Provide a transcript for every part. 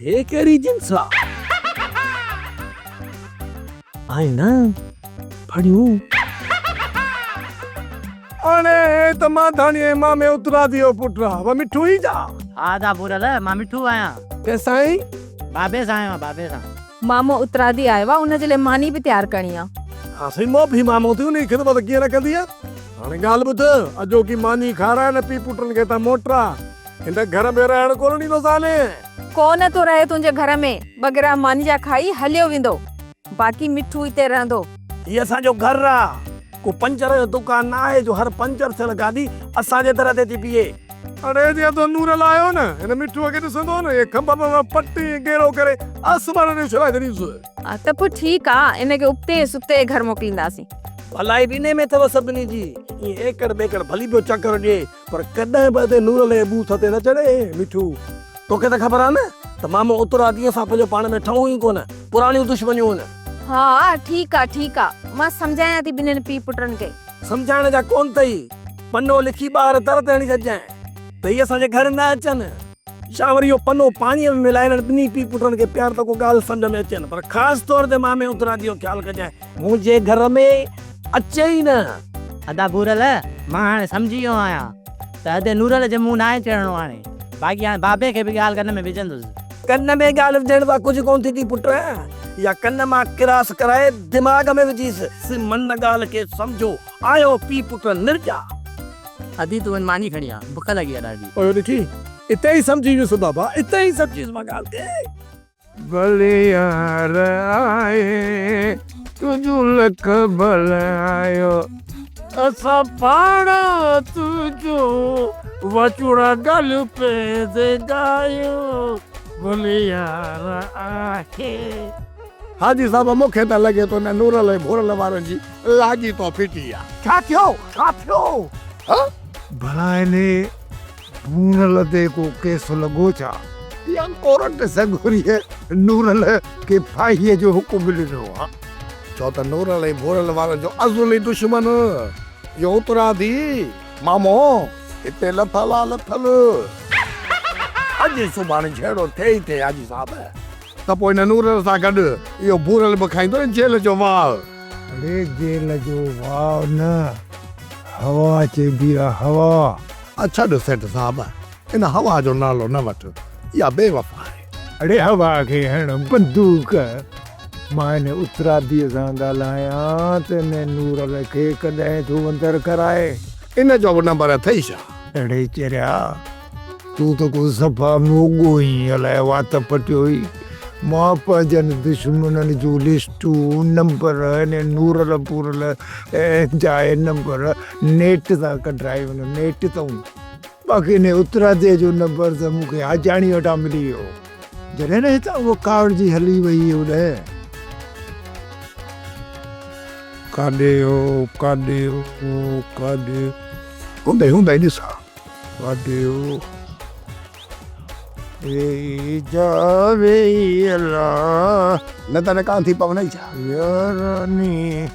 هي ڪهڙي جنس آ؟ آهي نه ڦڙيون. اڙي هي ته مانڌاڻي ۽ مامي اترادي جو پٽ آ، و مٺو ئي جا. ها ادا ڀورل، مان مٺو آهيان. ڪنهن سائين؟ بابي سان آيو آهيان، بابي سان. مامو اترادي آيو آ، ان جي لاء ماني به تيار ڪرڻي آ. ها سائين، موڀي مامو ٿي، انهي جي خدمت ڪيئن نه ڪندينء؟ هاڻي ڳالهه ٻڌ، اڄوڪي ماني کارائي نه پي پٽن کي ته موٽرا هن گهر ۾ رهڻ ڪونه ڏيندوسانء. ڪو نه ٿو رهي تنهنجي گهر ۾، ٻه گرهه ماني جا کائي هليو ويندو. باقي مٺو هتي رهندو. هي اسان جو گهر آ، ڪو پنچر جو دڪان نه آهي جو هر پنچر ٿيل گاڏي اسان جي در تي ٿي بيهي. اڙي جي ادو نورل آيو نه، هن مٺوء کي ڏسندو نه، هي کنڀ ۾ پٽي ۽ گيرو ڪري آسمان ڏي اڇلائي ڇڏيندس. ها ته پوء ٺيڪ آ، ان کي ابتي ۽ ستي گهر موڪلينداسين. ڀلائي به انهي ۾ اٿو سڀني جي. ائين ايڪڙ ٻيڪڙ ڀلي پيو چڪر ڏئي، پر ڪڏهن به ادي نورل جي ٻوٿ تي نه چڙهي. مٺو، توکي ته خبر آ نه ته مامو اتراديء سان پنهنجو پاڻ ۾ ٺهون ئي ڪونه، پراڻيون دشمنيون هن. ها ٺيڪ آ، ٺيڪ آ، مان سمجهايان ٿي ٻنهين پيء پٽن کي. سمجهائڻ جا ڪونه اٿئي، پنو لکي ٻاهر در تي هڻي ڇڏجانء ته هي اسان جي گهر نه اچن. يا وري اهو پنو پاڻيء ۾ ملائي انهن ٻنهي پيء پٽن کي پيار ته ڪو ڳالهه سمجهه ۾ اچين، پر خاص طور تي مامي اتراديء جو خيال ڪجانء، منهنجي گهر ۾ اچي ئي نه. ادا ڀورل، مان هاڻي سمجهي ويو آهيان ته ادي نورل جي منهن ناهي چڙهڻو هاڻي، باقي هاڻي بابي کي به ڳالهه ڪن ۾ وجهندس. ڪن ۾ ڳالهه وجهڻ سان ڪجهه ڪونه ٿيندي پٽ، يا ڪن مان ڪراس ڪرائي دماغ ۾ وجهيس. من ڳالهه کي سمجهو، آيو پيء پٽ نرڄا. ادي تون وڃ ماني کڻي آ، بک لڳي آ ڏاڍي. اهو ڏٺي، اتي ئي سمجهي ويس بابا، اتي ئي سمجهي ويس مان ڳالهه کي. ڀليار آهي تنهنجون لک ڀلايو. اسان پاڻ تنهنجو وچوڙا ڳالهيون پيندي ڳايون ڀليار آهي. حاجي صاحب مون کي ته لڳي ٿو ان نورل ۽ ڀورل وارن جي لاڳيتو ڦٽي آ. ڇا ٿيو؟ ڇا ٿيو؟ ها؟ ڀلا انهي ڀونرل تي ڪو ڪيس لڳو ڇا؟ يا ڪورٽ سڳوريء نورل کي ڦاهيء جو حڪم ڏنو آ؟ ڇو ته نورل ۽ ڀورل وارن جو ازلي دشمن اهو اتراڌي مامو هتي لٿل آ لٿل. اڄ سڀاڻي جهيڙو ٿئي ئي ٿئي حاجي صاحب. ته پوء هن نورل سان گڏ اهو ڀورل به کائيندو نه جيل جو واء. اڙي جيل جو واء نه، هوا چئبي آ هوا. ڇڏ سيٺ صاحب، ان هوا جو نالو نه وٺ، اها بي وفا آهي. اڙي هوا کي هڻ بندوق، مان ان اتراديء سان ڳالهايان ته ان نورل کي ڪڏهن ٿو اندر ڪرائي. ان جو به نمبر اٿئي ڇا؟ اڙي چريا، تون ته ڪو صفا موڳو ئين، الائي وات پٽيو ئي. مان پنهنجن دشمنن جون لسٽون، نمبر، ان نورل پورل جا اهي نمبر نيٽ تان ڪڍرائي وڃو، نيٽ تئون. باقي انهي اتراديء جو نمبر ته مون کي حاجاڻيء وٽان ملي ويو هو، جڏهن نه هتان هوء ڪاوڙجي هلي وئي هئي اوڏهه. ڪاڏي هو، ڪاڏي هو، ڪاڏي. هوندئي، هوندئي ڏسان. ڪاڏي هو. ويهي جا ويهي الله. نه ته نه ڪانه ٿي پونئي ڇا؟ ياراني.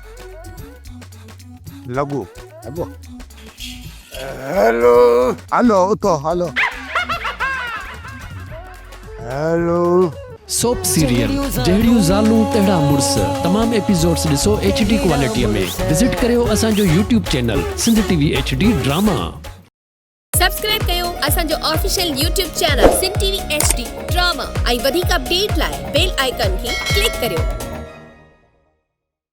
لڳو لڳو. هيلو. هلو اٿو هلو. هيلو. سوپ سيريل جهڙيون زالون تهڙا مڙس تمام ايپيسوڊس ڏسو ايڇ ڊي ڪوالٽي ۾ وزٽ ڪريو اسان جو YouTube channel Sindh T V H D drama. Subscribe ڪيو اسان جو official YouTube channel Sindh T V H D drama ۽ وڌيڪ اپڊيٽ لاء بيل آئيڪان کي ڪلڪ ڪريو.